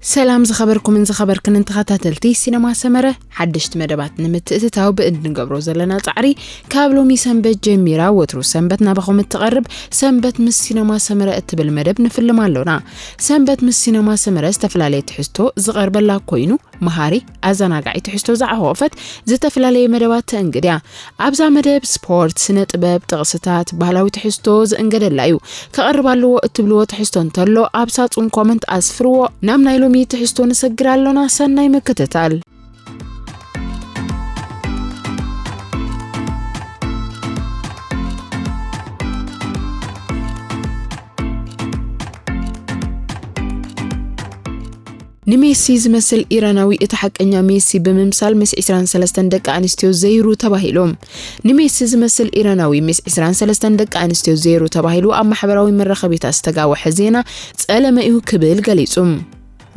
ሰላም ዝኸበርኩምን ዝኸበርክንን ተኸታተልቲ ሲነማ ሰመረ፣ ሓደሽቲ መደባት ንምትእትታው ብእንገብሮ ዘለና ጻዕሪ፣ ካብ ሎሚ ሰንበት ጀሚራ ወትሩ ሰንበት ናባኹም እትቐርብ ሰንበት ምስ ሲነማ ሰመረ እትብል መደብ ንፍልም ኣሎና። ሰንበት ምስ ሲነማ ሰመረ ዝተፈላለየ ትሕዝቶ ዝቐርበላ ኮይኑ፣ መሃሪ፣ ኣዘናጋዒ ትሕዝቶ ዝዓኾፈት ዝተፈላለየ መደባት ተእንግድ እያ። ኣብዛ መደብ ስፖርት፣ ስነ ጥበብ፣ ጥቕስታት፣ ባህላዊ ትሕዝቶ ዝእንገደላ እዩ። ክቐርብ ኣለዎ እትብልዎ ትሕዝቶ እንተሎ ኣብ ሳጹን ኮመንት ኣስፍርዎ። ናብ ናይ ሎሚ ትሕዝቶ ንሰግር ኣሎና። ሰናይ ምክትታል። ንሜሲ ዝመስል ኢራናዊ እቲ ሓቀኛ ሜሲ ብምምሳል ምስ ዕስራን ሰለስተን ደቂ ኣንስትዮ ዘይሩ ተባሂሉ። ንሜሲ ዝመስል ኢራናዊ ምስ ዕስራን ሰለስተን ደቂ ኣንስትዮ ዘይሩ ተባሂሉ ኣብ ማሕበራዊ መራኸቢታት ዝተጋወሐ ዜና ጸለመ እዩ ክብል ገሊጹ።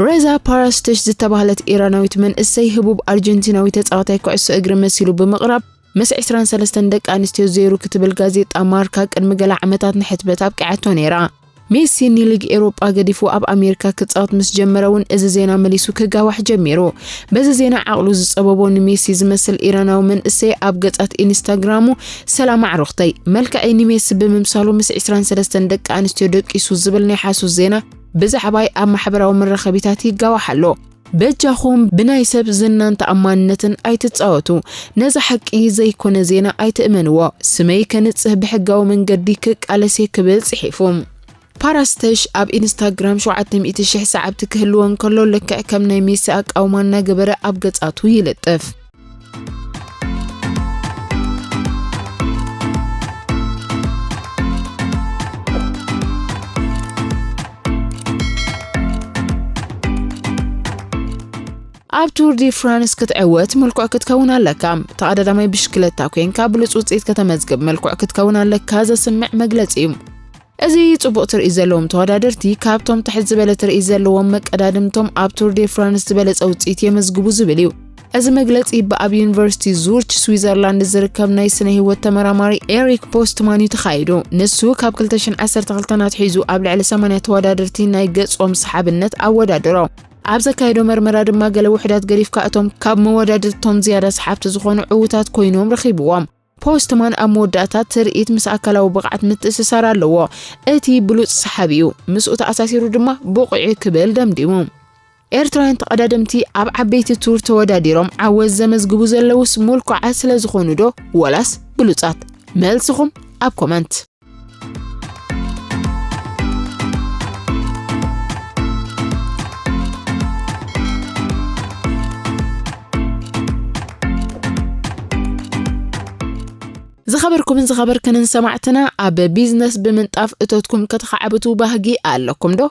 ሬዛ ፓራስተሽ ዝተባህለት ኢራናዊት መንእሰይ ህቡብ ኣርጀንቲናዊ ተጻዋታይ ኩዕሶ እግሪ መሲሉ ብምቕራብ ምስ ዕስራን ሰለስተን ደቂ ኣንስትዮ ዘይሩ ክትብል ጋዜጣ ማርካ ቅድሚ ገለ ዓመታት ንሕትመት ኣብቂዓቶ ነይራ። ሜሲ ንሊግ ኤውሮጳ ገዲፉ ኣብ ኣሜሪካ ክጻወት ምስ ጀመረ እውን እዚ ዜና መሊሱ ክጋዋሕ ጀሚሩ። በዚ ዜና ዓቕሉ ዝጸበቦ ንሜሲ ዝመስል ኢራናዊ መንእሰይ ኣብ ገጻት ኢንስታግራሙ፣ "ሰላም ኣዕሩኽተይ፣ መልክዐይ ንሜሲ ብምምሳሉ ምስ ዕስራን ሰለስተን ደቂ ኣንስትዮ ደቂሱ" ዝብል ናይ ሓሶት ዜና ብዛዕባይ ኣብ ማሕበራዊ መራኸቢታት ይጋዋሕ ኣሎ። በጃኹም ብናይ ሰብ ዝናን ተኣማንነትን ኣይትጻወቱ። ነዚ ሓቂ ዘይኮነ ዜና ኣይትእመንዎ። ስመይ ከንጽህ ብሕጋዊ መንገዲ ክቃለስ እየ ክብል ጽሒፉ። ፓራስተሽ ኣብ ኢንስታግራም ሸውዓተ ሚእቲ ሽሕ ሰዓብቲ ክህልዎ እንከሎ፣ ልክዕ ከም ናይ ሜሲ ኣቃውማ እናገበረ ኣብ ገጻቱ ይልጥፍ። ኣብ ቱር ዲ ፍራንስ ክትዕወት ምልኩዕ ክትከውን ኣለካ። ተቐዳዳማይ ብሽክለታ ኮንካ ብሉጽ ውጽኢት ከተመዝግብ ምልኩዕ ክትከውን ኣለካ ዘስምዕ መግለጺ እዩ። እዚ ጽቡቕ ትርኢት ዘለዎም ተወዳደርቲ ካብቶም ትሕት ዝበለ ትርኢት ዘለዎም መቀዳድምቶም ኣብ ቱር ዲ ፍራንስ ዝበለጸ ውጽኢት የመዝግቡ ዝብል እዩ። እዚ መግለጺ ብኣብ ዩኒቨርሲቲ ዙርች ስዊዘርላንድ ዝርከብ ናይ ስነ ህይወት ተመራማሪ ኤሪክ ፖስትማን እዩ ተኻይዱ። ንሱ ካብ ክልተ ሽሕን ዓሰርተ ክልተን ኣትሒዙ ኣብ ልዕሊ ሰማንያ ተወዳደርቲ ናይ ገጾም ሰሓብነት ኣወዳደሮ። ኣብ ዘካየዶ መርመራ ድማ ገለ ውሑዳት ገዲፍካ እቶም ካብ መወዳድርቶም ዝያዳ ሰሓብቲ ዝኾኑ ዕዉታት ኮይኖም ረኺብዎም። ፖስትማን ኣብ መወዳእታ ትርኢት ምስ ኣካላዊ ብቕዓት ምትእስሳር ኣለዎ። እቲ ብሉጽ ሰሓቢ እዩ። ምስኡ ተኣሳሲሩ ድማ ብቑዕ ክብል ደምዲሙ። ኤርትራውያን ተቐዳደምቲ ኣብ ዓበይቲ ቱር ተወዳዲሮም ዓወት ዘመዝግቡ ዘለውስ ምልኩዓት ስለ ዝኾኑ ዶ ወላስ ብሉጻት? መልስኹም ኣብ ኮመንት። ዝኸበርኩምን ዝኸበርክንን ሰማዕትና፣ ኣብ ቢዝነስ ብምንጣፍ እቶትኩም ከተኻዕብቱ ባህጊ ኣለኩም ዶ?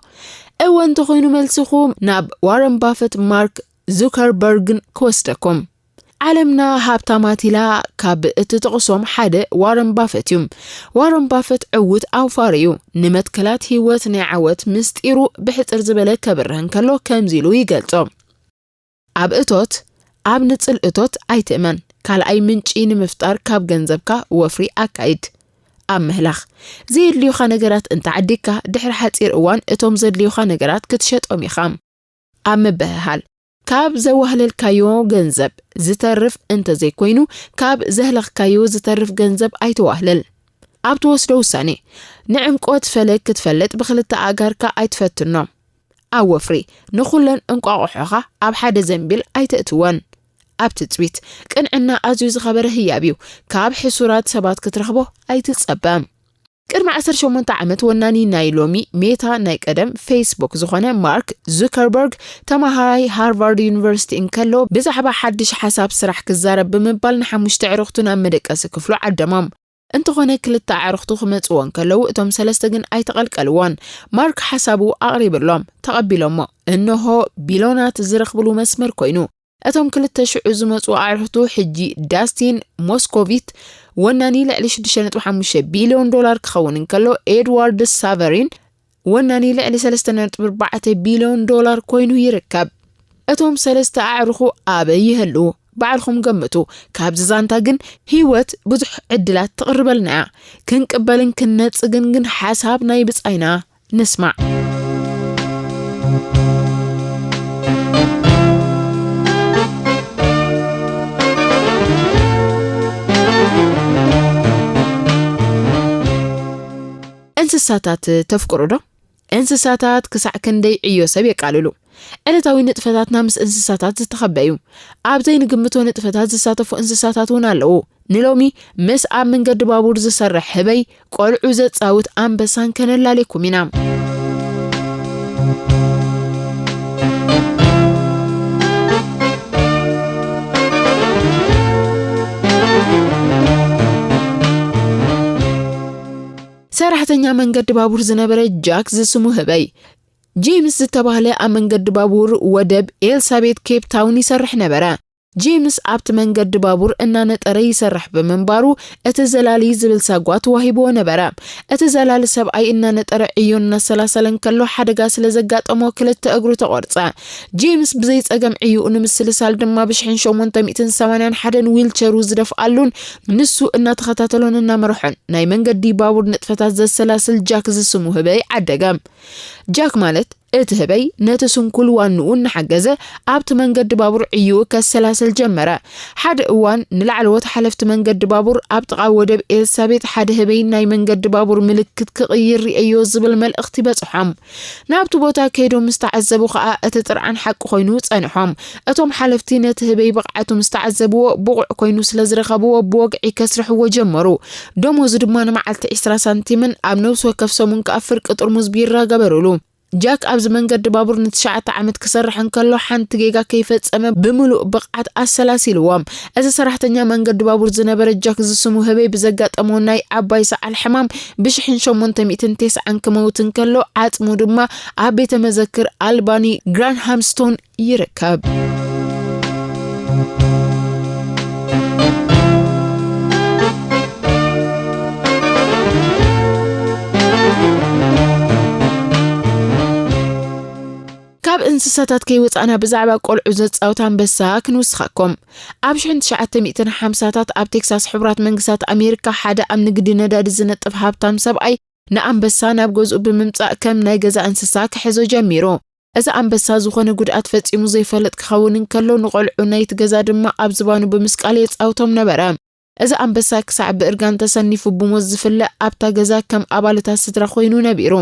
እወ እንተኾይኑ፣ መልስኹም ናብ ዋረን ባፈት፣ ማርክ ዙከርበርግን ክወስደኩም። ዓለምና ሃብታማት ኢላ ካብ እትጥቕሶም ሓደ ዋረን ባፈት እዩ። ዋረን ባፈት ዕዉት ኣውፋሪ እዩ። ንመትከላት ህይወት ናይ ዓወት ምስጢሩ ብሕጽር ዝበለ ከብርህ እንከሎ ከምዚ ኢሉ ይገልጾ። ኣብ እቶት፣ ኣብ ንጽል እቶት ኣይትእመን። ካልኣይ ምንጪ ንምፍጣር ካብ ገንዘብካ ወፍሪ ኣካይድ። ኣብ ምህላኽ፣ ዘየድልዩኻ ነገራት እንተዓዲግካ፣ ድሕሪ ሓጺር እዋን እቶም ዘድልዩኻ ነገራት ክትሸጦም ኢኻ። ኣብ ምብህሃል፣ ካብ ዘዋህለልካዮ ገንዘብ ዝተርፍ እንተዘይኮይኑ፣ ካብ ዘህለኽካዮ ዝተርፍ ገንዘብ ኣይተዋህልል። ኣብ ትወስዶ ውሳኔ፣ ንዕምቆት ፈለግ ክትፈልጥ ብኽልተ ኣእጋርካ ኣይትፈትኖ። ኣብ ወፍሪ፣ ንኹለን እንቋቑሖኻ ኣብ ሓደ ዘንቢል ኣይተእትወን። ኣብ ትጽቢት፣ ቅንዕና ኣዝዩ ዝኸበረ ህያብ እዩ። ካብ ሕሱራት ሰባት ክትረኽቦ ኣይትጸበ። ቅድሚ ዓሰርተ ሸሞንተ ዓመት ወናኒ ናይ ሎሚ ሜታ፣ ናይ ቀደም ፌስቡክ ዝኾነ ማርክ ዙከርበርግ፣ ተማሃራይ ሃርቫርድ ዩኒቨርሲቲ እንከሎ፣ ብዛዕባ ሓድሽ ሓሳብ ስራሕ ክዛረብ ብምባል ንሓሙሽተ ኣዕሩኽቱ ናብ መደቀሲ ክፍሉ ዓደሞም። እንተኾነ ክልተ ኣዕሩኽቱ ክመጽዎ እንከለዉ፣ እቶም ሰለስተ ግን ኣይተቐልቀልዎን። ማርክ ሓሳቡ ኣቕሪብሎም፣ ተቐቢሎሞ። እንሆ ቢሎናት ዝረኽብሉ መስመር ኮይኑ። እቶም ክልተ ሽዑ ዝመጹ ኣዕሩኽቱ፣ ሕጂ ዳስቲን ሞስኮቪት ወናኒ ልዕሊ ሽዱሽተ ነጥቢ ሓሙሽተ ቢልዮን ዶላር ክኸውን እንከሎ፣ ኤድዋርድ ሳቨሪን ወናኒ ልዕሊ ሰለስተ ነጥቢ ኣርባዕተ ቢልዮን ዶላር ኮይኑ ይርከብ። እቶም ሰለስተ ኣዕሩኹ ኣበይ ይህልዉ? ባዕልኹም ገምቱ። ካብዚ ዛንታ ግን ህይወት ብዙሕ ዕድላት ትቕርበልና እያ። ክንቅበልን ክንነጽግን ግን ሓሳብ ናይ ብጻይና ንስማዕ። እንስሳታት ተፍቅሩ ዶ? እንስሳታት ክሳዕ ክንደይ ዕዮ ሰብ የቃልሉ? ዕለታዊ ንጥፈታትና ምስ እንስሳታት ዝተኸበ እዩ። ኣብ ዘይንግምቶ ንጥፈታት ዝሳተፉ እንስሳታት እውን ኣለዉ። ንሎሚ ምስ ኣብ መንገዲ ባቡር ዝሰርሕ ህበይ፣ ቆልዑ ዘጻውት ኣንበሳን ከነላልየኩም ኢና። ሰራሕተኛ መንገዲ ባቡር ዝነበረ ጃክ ዝስሙ ህበይ፣ ጄምስ ዝተባህለ ኣብ መንገዲ ባቡር ወደብ ኤልሳቤት ኬፕ ታውን ይሰርሕ ነበረ። ጄምስ ኣብቲ መንገዲ ባቡር እናነጠረ ይሰርሕ ብምንባሩ፣ እቲ ዘላሊ ዝብል ሳጓ ተዋሂብዎ ነበረ። እቲ ዘላሊ ሰብኣይ እናነጠረ ዕዮ እናሰላሰለ እንከሎ ሓደጋ ስለ ዘጋጠሞ ክልተ እግሩ ተቖርጸ። ጄምስ ብዘይ ጸገም ዕዮኡ ንምስልሳል ድማ ብሽሕን ሸሞንተ ሚእትን ሰማንያን ሓደን ዊልቸሩ ዝደፍኣሉን ንሱ እናተኸታተሎን እናመርሖን ናይ መንገዲ ባቡር ንጥፈታት ዘሰላስል ጃክ ዝስሙ ህበይ ዓደገ። ጃክ ማለት እቲ ህበይ ነቲ ስንኩል ዋንኡ እናሓገዘ ኣብቲ መንገዲ ባቡር ዕዮኡ ከሰላስል ጀመረ። ሓደ እዋን ንላዕለዎት ሓለፍቲ መንገዲ ባቡር ኣብ ጥቓ ወደብ ኤልሳቤጥ ሓደ ህበይ ናይ መንገዲ ባቡር ምልክት ክቕይር ርእየዮ ዝብል መልእኽቲ በጽሖም። ናብቲ ቦታ ከይዶም ምስ ተዓዘቡ ከኣ እቲ ጥርዓን ሓቂ ኮይኑ ጸንሖም። እቶም ሓለፍቲ ነቲ ህበይ ብቕዓቱ ምስ ተዓዘብዎ ብቑዕ ኮይኑ ስለ ዝረኸብዎ ብወግዒ ከስርሕዎ ጀመሩ። ደሞዙ ድማ ንመዓልቲ ዕስራ ሳንቲምን ኣብ ነብሲ ወከፍ ሰሙን ከኣ ፍርቂ ጥርሙዝ ቢራ ገበሩሉ። ጃክ ኣብዚ መንገዲ ባቡር ንትሽዓተ ዓመት ክሰርሕ እንከሎ ሓንቲ ጌጋ ከይፈጸመ ብምሉእ ብቕዓት ኣሰላሲልዎም። እዚ ሰራሕተኛ መንገዲ ባቡር ዝነበረ ጃክ ዝስሙ ህበይ ብዘጋጠሞ ናይ ዓባይ ሰዓል ሕማም ብሽሕን ሸሞንተ ሚእትን ተስዓን ክመውት እንከሎ ዓጽሙ ድማ ኣብ ቤተ መዘክር ኣልባኒ ግራንሃምስቶን ይርከብ። ካብ እንስሳታት ከይወጻእና ብዛዕባ ቆልዑ ዘጻውት ኣንበሳ ክንውስኻኩም። ኣብ ሽሕን ትሽዓተ ሚእትን ሓምሳታት ኣብ ቴክሳስ ሕቡራት መንግስታት ኣሜሪካ ሓደ ኣብ ንግዲ ነዳዲ ዝነጥፍ ሃብታም ሰብኣይ ንኣንበሳ ናብ ገዝኡ ብምምጻእ ከም ናይ ገዛ እንስሳ ክሕዞ ጀሚሩ። እዚ ኣንበሳ ዝኾነ ጉድኣት ፈጺሙ ዘይፈልጥ ክኸውን እንከሎ ንቆልዑ ናይቲ ገዛ ድማ ኣብ ዝባኑ ብምስቃል የጻውቶም ነበረ። እዚ ኣንበሳ ክሳዕ ብእርጋን ተሰኒፉ ብሞት ዝፍለ ኣብታ ገዛ ከም ኣባልታት ስድራ ኮይኑ ነቢሩ።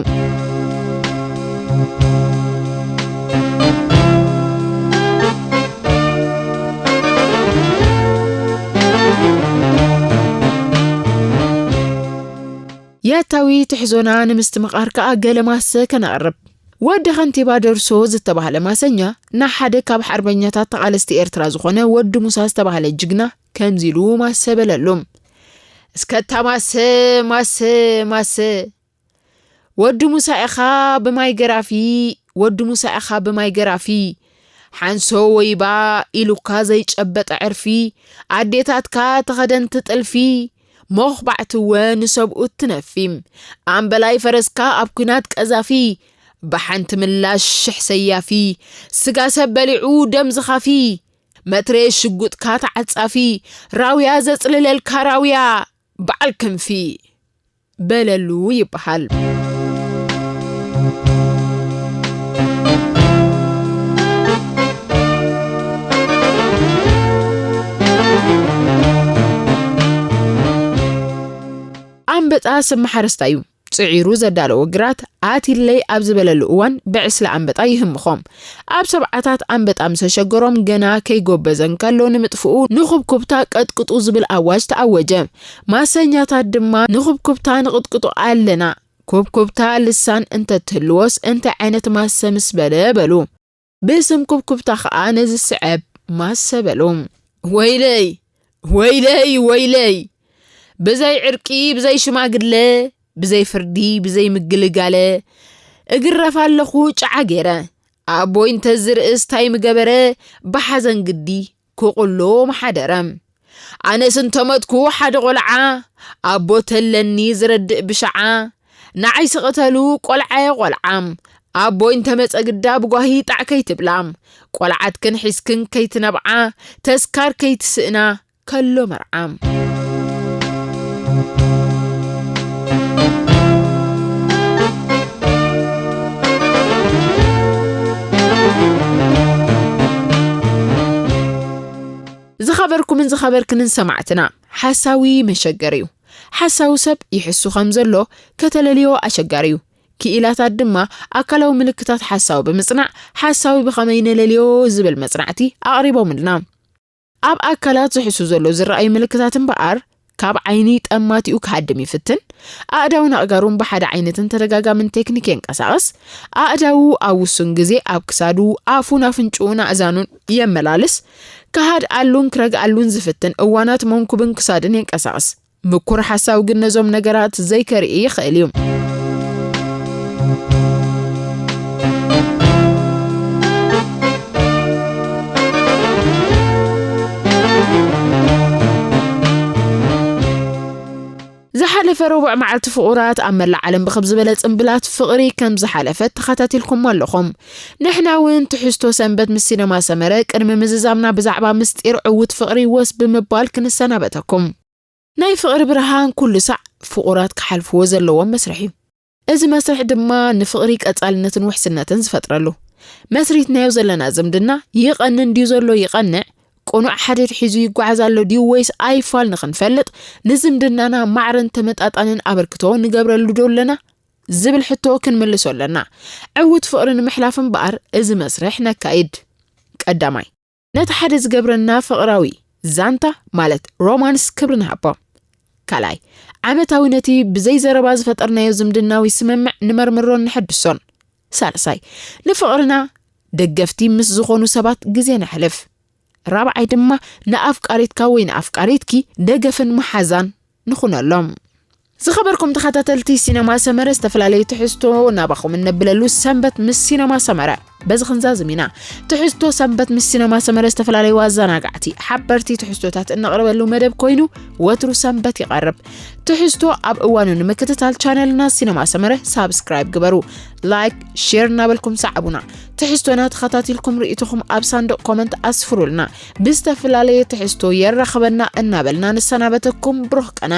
ያታዊ ትሕዞና ንምስትምቓር ከኣ ገለ ማሰ ከነቕርብ። ወዲ ከንቲባ ደርሶ ዝተባህለ ማሰኛ ንሓደ ካብ ሓርበኛታት ተቓለስቲ ኤርትራ ዝኾነ ወዲ ሙሳ ዝተባህለ ጅግና ከምዚ ኢሉ ማሰ በለሉ። እስከ እታ ማሰ፣ ማሰ፣ ማሰ። ወዲ ሙሳ ኢኻ ብማይ ገራፊ፣ ወዲ ሙሳ ኢኻ ብማይ ገራፊ። ሓንሶ ወይባ ኢሉካ ዘይጨበጠ ዕርፊ፣ ኣዴታትካ ተኸደንቲ ጥልፊ፣ ሞኽባዕቲ እወ ንሰብኡ እትነፊ። ኣምበላይ ፈረስካ ኣብ ኲናት ቀዛፊ፣ ብሓንቲ ምላሽ ሽሕ ሰያፊ። ስጋ ሰብ በሊዑ ደም ዝኻፊ፣ መትረየስ ሽጉጥካ ተዓጻፊ፣ ራውያ ዘጽልለልካ ራውያ፣ በዓል ክንፊ በለሉ ይበሃል። ኣንበጣ ስም ሓረስታይ እዩ። ጽዒሩ ዘዳለዎ ግራት ኣቲለይ ኣብ ዝበለሉ እዋን ብዕስለ ኣንበጣ ይህምኾም። ኣብ ሰብዓታት ኣንበጣ ምስ ኣሸገሮም ገና ከይጎበዘ እንከሎ ንምጥፍኡ ንኹብኩብታ ቀጥቅጡ ዝብል ኣዋጅ ተኣወጀ። ማሰኛታት ድማ ንኹብኩብታ ንቕጥቅጦ ኣለና። ኩብኩብታ ልሳን እንተትህልዎስ እንታይ ዓይነት ማሰ ምስ በለ በሉ። ብስም ኩብኩብታ ኸኣ ነዚ ስዕብ ማሰ በሉ። ወይለይ፣ ወይለይ፣ ወይለይ! ብዘይ ዕርቂ፣ ብዘይ ሽማግለ፣ ብዘይ ፍርዲ፣ ብዘይ ምግልጋለ፣ እግረፍ ኣለኹ ጨዓ ገይረ። ኣቦይ እንተዝርእስ ታይ ምገበረ፣ ብሓዘን ግዲ ክቕሎ ምሓደረ። ኣነስ እንተመትኩ ሓደ ቖልዓ፣ ኣቦ ተለኒ ዝረድእ ብሸዓ፣ ንዓይ ስቕተሉ ቆልዓየ ቆልዓ፣ ኣቦይ እንተመጸ ግዳ ብጓሂ ጣዕ ከይትብላ፣ ቆልዓትክን ሒዝክን ከይትነብዓ፣ ተስካር ከይትስእና፣ ከሎ መርዓ። ዝኸበርኩምን ዝኸበርክንን ሰማዕትና፣ ሓሳዊ መሸገር እዩ። ሓሳዊ ሰብ ይሕሱ ከም ዘሎ ከተለልዮ ኣሸጋሪ እዩ። ክኢላታት ድማ ኣካላዊ ምልክታት ሓሳዊ ብምጽናዕ ሓሳዊ ብኸመይ ነለልዮ ዝብል መጽናዕቲ ኣቕሪቦምልና። ኣብ ኣካላት ዝሕሱ ዘሎ ዝረኣዩ ምልክታት እምበኣር፣ ካብ ዓይኒ ጠማቲኡ ክሃድም ይፍትን፣ ኣእዳውን ኣእጋሩን ብሓደ ዓይነትን ተደጋጋምን ቴክኒክ የንቀሳቕስ፣ ኣእዳዉ ኣብ ውሱን ግዜ ኣብ ክሳዱ፣ ኣፉን ኣፍንጭኡን ኣእዛኑን የመላልስ፣ ክሃድኣሉን ክረግኣሉን ዝፍትን እዋናት መንኩብን ክሳድን የንቀሳቕስ። ምኩር ሓሳዊ ግን ነዞም ነገራት ዘይከርኢ ይኽእል እዩ። ዝሓለፈ ረቡዕ መዓልቲ ፍቑራት ኣብ መላእ ዓለም ብኽብ ዝበለ ጽምብላት ፍቕሪ ከም ዝሓለፈት ተኸታቲልኩም ኣለኹም። ንሕና እውን ትሕዝቶ ሰንበት ምስ ሲነማ ሰመረ ቅድሚ ምዝዛምና ብዛዕባ ምስጢር ዕውት ፍቕሪ ወስ ብምባል ክንሰናበተኩም። ናይ ፍቕሪ ብርሃን ኩሉ ሳዕ ፍቑራት ክሓልፍዎ ዘለዎም መስርሕ እዩ። እዚ መስርሕ ድማ ንፍቕሪ ቀጻልነትን ውሕስነትን ዝፈጥረሉ። መስሪትናዮ ዘለና ዝምድና ይቐንን ድዩ ዘሎ ይቐንዕ፣ ቅኑዕ ሓድሕድ ሒዙ ይጓዓዝ ኣሎ ድዩ ወይስ ኣይፋል ንኽንፈልጥ፣ ንዝምድናና ማዕረን ተመጣጣንን ኣበርክቶ ንገብረሉ ዶ ኣለና ዝብል ሕቶ ክንምልሶ ኣለና። ዕውት ፍቕሪ ንምሕላፍ እምበኣር እዚ መስርሕ ነካይድ። ቀዳማይ፣ ነቲ ሓደ ዝገብረና ፍቕራዊ ዛንታ ማለት ሮማንስ ክብሪ ንሃቦ። ካልኣይ፣ ዓመታዊ ነቲ ብዘይ ዘረባ ዝፈጠርናዮ ዝምድናዊ ስምምዕ ንመርምሮን ንሐድሶን። ሳልሳይ፣ ንፍቕርና ደገፍቲ ምስ ዝኾኑ ሰባት ግዜ ነሕልፍ። ራብዓይ ድማ ንኣፍቃሪትካ ወይ ንኣፍቃሪትኪ ደገፍን መሓዛን ንኹነሎም። ዝኸበርኩም ተኸታተልቲ ሲነማ ሰመረ፣ ዝተፈላለዩ ትሕዝቶ ናባኹም እነብለሉ ሰንበት ምስ ሲነማ ሰመረ በዚ ክንዛዝም ኢና። ትሕዝቶ ሰንበት ምስ ሲነማ ሰመረ ዝተፈላለዩ ኣዘናጋዕቲ ሓበርቲ ትሕዝቶታት እነቕርበሉ መደብ ኮይኑ ወትሩ ሰንበት ይቐርብ። ትሕዝቶ ኣብ እዋኑ ንምክትታል ቻነልና ሲነማ ሰመረ ሳብስክራይብ ግበሩ። ላይክ፣ ሼር እናበልኩም ሰዓቡና። ትሕዝቶና ተኸታቲልኩም ርእይቶኹም ኣብ ሳንዱቕ ኮመንት ኣስፍሩልና። ብዝተፈላለየ ትሕዝቶ የራኽበና እናበልና ንሰናበተኩም። ብሩኽ ቀነ።